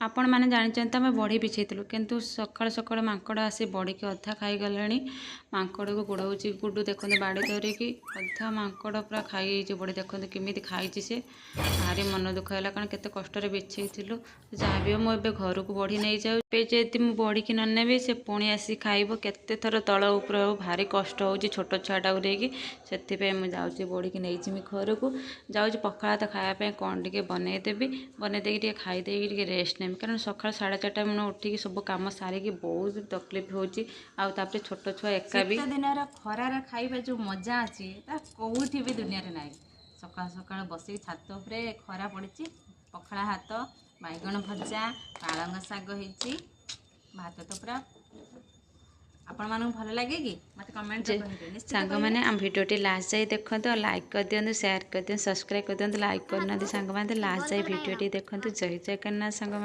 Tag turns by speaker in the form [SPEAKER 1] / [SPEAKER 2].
[SPEAKER 1] ଆପଣମାନେ ଜାଣିଛନ୍ତି ତ, ଆମେ ବଢ଼ି ବିଛେଇଥିଲୁ, କିନ୍ତୁ ସକାଳୁ ସକାଳୁ ମାଙ୍କଡ଼ ଆସି ବଢ଼ିକି ଅଧା ଖାଇଗଲେଣି। ମାଙ୍କଡ଼କୁ ଗୋଡ଼ଉଛି ଗୁଡ଼ୁ, ଦେଖନ୍ତୁ, ବାଡ଼ି ଧରିକି। ଅଧା ମାଙ୍କଡ଼ ପୁରା ଖାଇଯାଇଛି ବଢ଼ି। ଦେଖନ୍ତୁ କେମିତି ଖାଇଛି ସେ। ଭାରି ମନ ଦୁଃଖ ହେଲା, କାରଣ କେତେ କଷ୍ଟରେ ବିଛେଇଥିଲୁ। ଯାହା ବି ହଉ, ମୁଁ ଏବେ ଘରକୁ ବଢ଼ି ନେଇଯାଉଛି। ଏବେ ଯଦି ମୁଁ ବଢ଼ିକି ନ ନେବି, ସେ ପୁଣି ଆସି ଖାଇବ। କେତେ ଥର ତଳ ଉପର ହଉ, ଭାରି କଷ୍ଟ ହେଉଛି ଛୋଟ ଛୁଆଟାକୁ ନେଇକି। ସେଥିପାଇଁ ମୁଁ ଯାଉଛି, ବଢ଼ିକି ନେଇଯିବି ଘରକୁ। ଯାଉଛି ପଖାଳ ଭାତ ଖାଇବା ପାଇଁ କ'ଣ ଟିକେ ବନେଇଦେବି। ବନେଇ ଦେଇକି ଟିକେ ଖାଇଦେଇକି ଟିକେ ରେଷ୍ଟ ନେବି, କାରଣ ସକାଳ 4:30 ମୁଁ ଉଠିକି ସବୁ କାମ ସାରିକି ବହୁତ ତକଲିଫ ହେଉଛି। ଆଉ ତାପରେ ଛୋଟ ଛୁଆ ଏକା ବି।
[SPEAKER 2] ଶୀତ ଦିନର ଖରାରେ ଖାଇବା ଯେଉଁ ମଜା ଅଛି, ତା କେଉଁଠି ବି ଦୁନିଆରେ ନାହିଁ। ସକାଳୁ ସକାଳୁ ବସିକି ଛାତ ଉପରେ ଖରା ପଡ଼ିଛି, ପଖାଳ ଭାତ, ବାଇଗଣ ଭଜା, ପାଳଙ୍ଗ ଶାଗ ହେଇଛି, ଭାତ ତ ପୁରା। ଆପଣମାନଙ୍କୁ ଭଲ ଲାଗେ କି, ମୋତେ କମେଣ୍ଟ କହିବେ ନିଶ୍ଚିତ।
[SPEAKER 1] ସାଙ୍ଗମାନେ, ଆମ ଭିଡ଼ିଓଟି ଲାଷ୍ଟ ଯାଇ ଦେଖନ୍ତୁ ଆଉ ଲାଇକ୍ କରିଦିଅନ୍ତୁ, ସେୟାର କରିଦିଅନ୍ତୁ, ସବସ୍କ୍ରାଇବ୍ କରିଦିଅନ୍ତୁ। ଲାଇକ୍ କରିନାହାନ୍ତି ସାଙ୍ଗମାନେ, ଲାଷ୍ଟ ଯାଇ ଭିଡ଼ିଓଟି ଦେଖନ୍ତୁ। ଜୟ ଜଗନ୍ନାଥ ସାଙ୍ଗମାନେ।